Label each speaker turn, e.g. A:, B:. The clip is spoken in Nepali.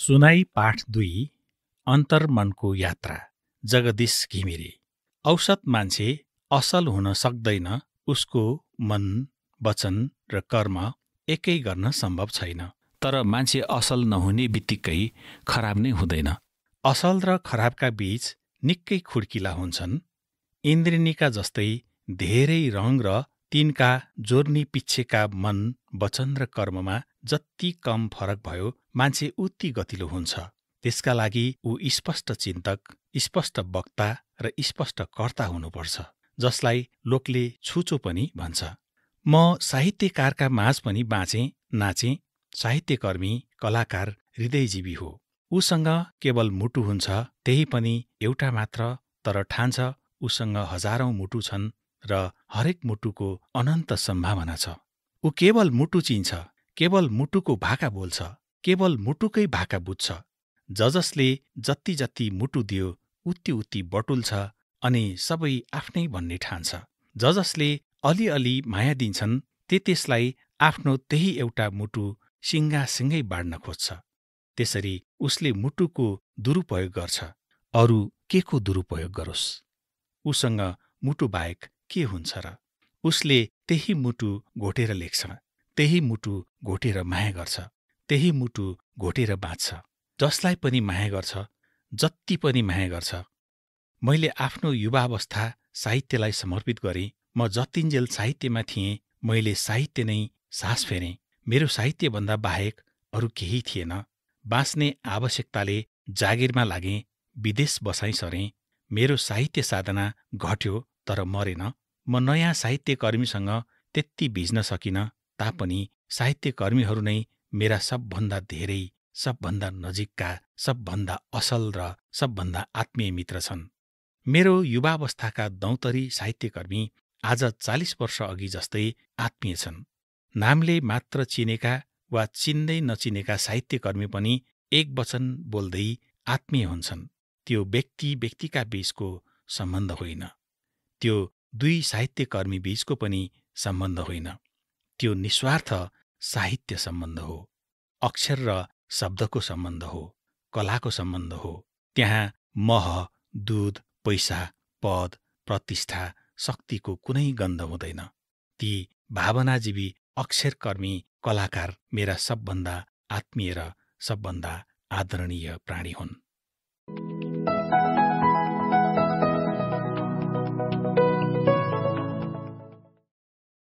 A: सुनाई पाठ 2 अन्तर्मनको यात्रा जगदीश घिमिरे। औसत मान्छे असल हुन सक्दैन, उसको मन, वचन र कर्म एकै गर्न सम्भव छैन।
B: तर मान्छे असल नहुने बित्तिकै खराब नै हुँदैन।
A: असल र खराबका बीच निकै खुड्किला हुन्छन्। इन्द्रिणीका जस्तै धेरै रङ र तिनका जोर्नी पिच्छेका मन, वचन र कर्ममा जति कम फरक भयो मान्छे उति गतिलो हुन्छ। त्यसका लागि ऊ स्पष्ट चिन्तक, स्पष्ट वक्ता र स्पष्ट कर्ता हुनुपर्छ, जसलाई लोकले छुचो पनि भन्छ। म साहित्यकारका माझ पनि बाँचे, नाचे, साहित्यकर्मी, कलाकार, हृदयजीवी हो। उसँग केवल मुटु हुन्छ, त्यही पनि एउटा मात्र, तर ठान्छ उसँग हजारौं मुटु छन् र हरेक मुटुको अनन्त सम्भावना छ। ऊ केवल मुटु चिन्छ, केवल मुटुको भाका बोल्छ, केवल मुटुकै भाका बुझ्छ। जसले जति जति मुटु दियो उति उति बटुल्छ अनि सबै आफ्नै भन्ने ठान्छ। जसले अलिअलि माया दिन्छन् त्यसलाई आफ्नो त्यही एउटा मुटु सिङ्गासिङ्गै बाँड्न खोज्छ। त्यसरी उसले मुटुको दुरुपयोग गर्छ। अरू के को दुरुपयोग गरोस्? उसँग मुटु बाहेक के हुन्छ र? उसले त्यही मुटु घोटेर लेख्छ, त्यही मुटु घोटेर माया गर्छ, त्यही मुटु घोटेर बाँच्छ। जसलाई पनि माया गर्छ, जति पनि माया गर्छ। मैले आफ्नो युवावस्था साहित्यलाई समर्पित गरेँ। म जतिन्जेल साहित्यमा थिएँ, मैले साहित्य नै सास फेरेँ। मेरो साहित्यभन्दा बाहेक अरू केही थिएन। बाँच्ने आवश्यकताले जागिरमा लागेँ, विदेश बसाइँ सरेँ। मेरो साहित्य साधना घट्यो तर मरेन। म नयाँ साहित्यकर्मीसँग त्यति भिज्न सकिनँ, तापनि साहित्यकर्मीहरू नै मेरा सबभन्दा धेरै, सबभन्दा नजिकका, सबभन्दा असल र सबभन्दा आत्मीय मित्र छन्। मेरो युवावस्थाका दौतरी साहित्यकर्मी आज 40 वर्ष अघि जस्तै आत्मीय छन्। नामले मात्र चिनेका वा चिन्दै नचिनेका साहित्यकर्मी पनि एक वचन बोल्दै आत्मीय हुन्छन्। त्यो व्यक्ति व्यक्तिका बीचको सम्बन्ध होइन, त्यो दुई साहित्यकर्मी बीचको पनि सम्बन्ध होइन। त्यो निस्वार्थ साहित्य सम्बन्ध हो, अक्षर र शब्दको सम्बन्ध हो, कलाको सम्बन्ध हो। त्यहाँ मह, दूध, पैसा, पद, प्रतिष्ठा, शक्तिको कुनै गन्ध हुँदैन। ती भावनाजीवी अक्षरकर्मी कलाकार मेरा सबभन्दा आत्मीय र सबभन्दा आदरणीय प्राणी हुन्।